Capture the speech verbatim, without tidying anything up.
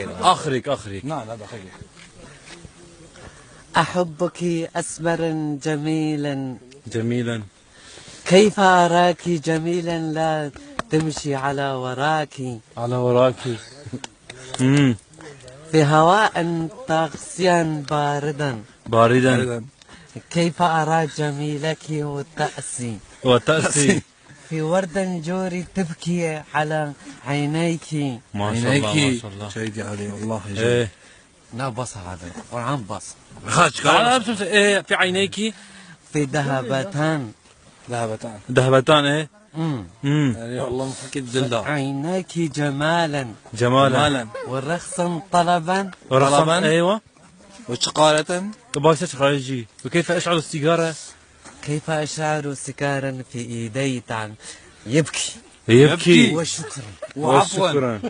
آخرك، آخرك. لا لا دقيقة. أحبك أسمرا جميلا. جميلا. كيف أراك جميلا لا تمشي على وراك. على وراك. امم. في هواء طاسيا باردا. باردا. كيف أرى جميلك وتأسي. وتأسي. في ورد جوري تبكي على عينيك. ما شاء الله، ما عينيكي. شاء الله. شيدي علي والله. ايه. لا بص هذا القرآن بص. خاش تعال قال. امسك ايه في عينيك. في ذهبتان. ذهبتان. ذهبتان ايه. مم. امم. يعني والله مفكك دلدا. عينيك جمالا جمالا. مالا. ورخصا طلبا. ورخصا طلبا. ايوه. وشقالة. وباكسة خارجي. وكيف اشعل السيجارة؟ كيف أشعر سكارا في إيدي تعم يبكي. يبكي. وشكرا. وعفوا. وشكرا.